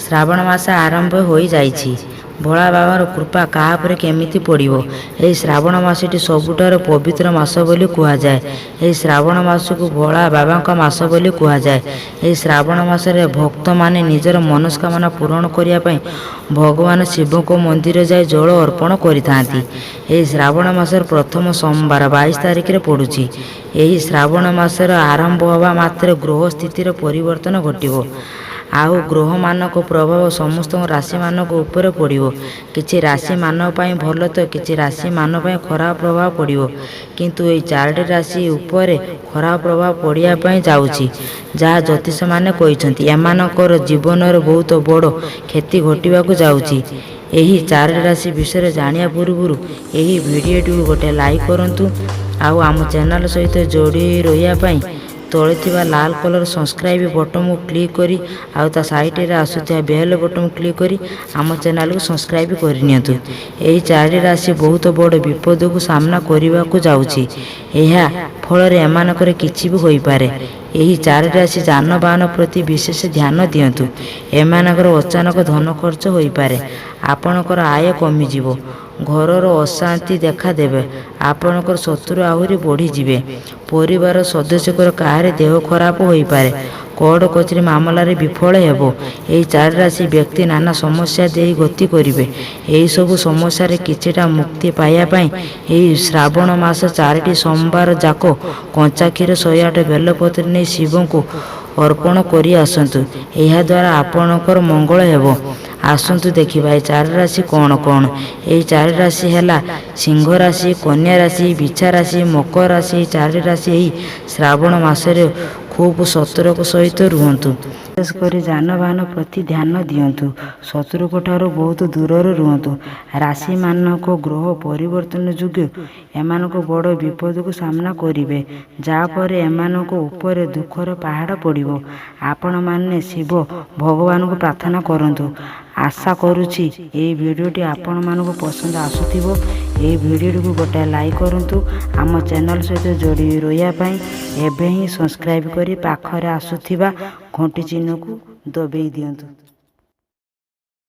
ଶ୍ରାବଣ ମାସ ଆରମ୍ଭ ହୋଇଯାଇଛି। ଭୋଳା ବାବାଙ୍କର କୃପା କାହା ଉପରେ କେମିତି ପଡ଼ିବ? ଏହି ଶ୍ରାବଣ ମାସଟି ସବୁଠାରୁ ପବିତ୍ର ମାସ ବୋଲି କୁହାଯାଏ। ଏହି ଶ୍ରାବଣ ମାସକୁ ଭୋଳା ବାବାଙ୍କ ମାସ ବୋଲି କୁହାଯାଏ। ଏହି ଶ୍ରାବଣ ମାସରେ ଭକ୍ତମାନେ ନିଜର ମନସ୍କାମନା ପୂରଣ କରିବା ପାଇଁ ଭଗବାନ ଶିବଙ୍କ ମନ୍ଦିର ଯାଇ ଜଳ ଅର୍ପଣ କରିଥାନ୍ତି। ଏହି ଶ୍ରାବଣ ମାସର ପ୍ରଥମ ସୋମବାର 22 ତାରିଖରେ ପଡ଼ୁଛି। ଏହି ଶ୍ରାବଣ ମାସର ଆରମ୍ଭ ହେବା ମାତ୍ରେ ଗ୍ରହ ସ୍ଥିତିର ପରିବର୍ତ୍ତନ ଘଟିବ, ଆଉ ଗ୍ରହମାନଙ୍କ ପ୍ରଭାବ ସମସ୍ତ ରାଶିମାନଙ୍କ ଉପରେ ପଡ଼ିବ। କିଛି ରାଶିମାନଙ୍କ ପାଇଁ ଭଲ ତ କିଛି ରାଶିମାନଙ୍କ ପାଇଁ ଖରାପ ପ୍ରଭାବ ପଡ଼ିବ। କିନ୍ତୁ ଏହି ଚାରୋଟି ରାଶି ଉପରେ ଖରାପ ପ୍ରଭାବ ପଡ଼ିବା ପାଇଁ ଯାଉଛି, ଯାହା ଜ୍ୟୋତିଷମାନେ କହିଛନ୍ତି ଏମାନଙ୍କର ଜୀବନରେ ବହୁତ ବଡ଼ କ୍ଷତି ଘଟିବାକୁ ଯାଉଛି। ଏହି ଚାରୋଟି ରାଶି ବିଷୟରେ ଜାଣିବା ପୂର୍ବରୁ ଏହି ଭିଡ଼ିଓଟିକୁ ଗୋଟେ ଲାଇକ୍ କରନ୍ତୁ, ଆଉ ଆମ ଚ୍ୟାନେଲ୍ ସହିତ ଯୋଡ଼ି ରହିବା ପାଇଁ ତଳେ ଥିବା ଲାଲ କଲର୍ ସବସ୍କ୍ରାଇବ୍ ବଟନ୍କୁ କ୍ଲିକ୍ କରି ଆଉ ତା ସାଇଡ଼ରେ ଆସୁଥିବା ବେଲ୍ ବଟନ୍ କ୍ଲିକ୍ କରି ଆମ ଚ୍ୟାନେଲକୁ ସବସ୍କ୍ରାଇବ୍ କରିନିଅନ୍ତୁ। ଏହି ଚାରୋଟି ରାଶି ବହୁତ ବଡ଼ ବିପଦକୁ ସାମ୍ନା କରିବାକୁ ଯାଉଛି। ଏହା ଫଳରେ ଏମାନଙ୍କର କିଛି ବି ହୋଇପାରେ। ଏହି ଚାରୋଟି ରାଶି ଯାନବାହନ ପ୍ରତି ବିଶେଷ ଧ୍ୟାନ ଦିଅନ୍ତୁ। ଏମାନଙ୍କର ଅଚାନକ ଧନ ଖର୍ଚ୍ଚ ହୋଇପାରେ। ଆପଣଙ୍କର ଆୟ କମିଯିବ। ଘରର ଅଶାନ୍ତି ଦେଖାଦେବେ। ଆପଣଙ୍କର ଶତ୍ରୁ ଆହୁରି ବଢ଼ିଯିବେ। ପରିବାର ସଦସ୍ୟଙ୍କର କାହାରି ଦେହ ଖରାପ ହୋଇପାରେ। କୋର୍ଟ କଚେରୀ ମାମଲାରେ ବିଫଳ ହେବ। ଏହି ଚାରି ରାଶି ବ୍ୟକ୍ତି ନାନା ସମସ୍ୟା ଦେଇ ଗତି କରିବେ। ଏହିସବୁ ସମସ୍ୟାରେ କିଛିଟା ମୁକ୍ତି ପାଇବା ପାଇଁ ଏହି ଶ୍ରାବଣ ମାସ ଚାରିଟି ସୋମବାର ଯାକ କଞ୍ଚା କ୍ଷୀର 108 ବେଲପତ୍ର ନେଇ ଶିବଙ୍କୁ ଅର୍ପଣ କରି ଆସନ୍ତୁ। ଏହାଦ୍ୱାରା ଆପଣଙ୍କର ମଙ୍ଗଳ ହେବ। ଆସନ୍ତୁ ଦେଖିବା ଏହି ଚାରି ରାଶି କ'ଣ କ'ଣ। ଏହି ଚାରି ରାଶି ହେଲା ସିଂହ ରାଶି, କନ୍ୟା ରାଶି, ବିଛା ରାଶି, ମକର ରାଶି। ଏହି ଚାରି ରାଶି ଏହି ଶ୍ରାବଣ ମାସରେ ଖୁବ୍ ସତର୍କ ସହିତ ରୁହନ୍ତୁ। ବିଶେଷ କରି ଯାନବାହନ ପ୍ରତି ଧ୍ୟାନ ଦିଅନ୍ତୁ। ଶତ୍ରୁଙ୍କ ଠାରୁ ବହୁତ ଦୂରରେ ରୁହନ୍ତୁ। ରାଶିମାନଙ୍କ ଗ୍ରହ ପରିବର୍ତ୍ତନ ଯୋଗୁଁ ଏମାନଙ୍କ ବଡ଼ ବିପଦକୁ ସାମ୍ନା କରିବେ, ଯାହାଫଳରେ ଏମାନଙ୍କ ଉପରେ ଦୁଃଖର ପାହାଡ଼ ପଡ଼ିବ। ଆପଣମାନେ ଶିବ ଭଗବାନଙ୍କୁ ପ୍ରାର୍ଥନା କରନ୍ତୁ। ଆଶା କରୁଛି ଏହି ଭିଡ଼ିଓଟି ଆପଣମାନଙ୍କୁ ପସନ୍ଦ ଆସୁଥିବ। ଏହି ଭିଡ଼ିଓଟିକୁ ଗୋଟେ ଲାଇକ୍ କରନ୍ତୁ। ଆମ ଚ୍ୟାନେଲ୍ ସହିତ ଯୋଡ଼ି ରହିବା ପାଇଁ ଏବେ ହିଁ ସବସ୍କ୍ରାଇବ୍ କରି ପାଖରେ ଆସୁଥିବା ଘଣ୍ଟି ଚିହ୍ନକୁ ଦବାଇ ଦିଅନ୍ତୁ।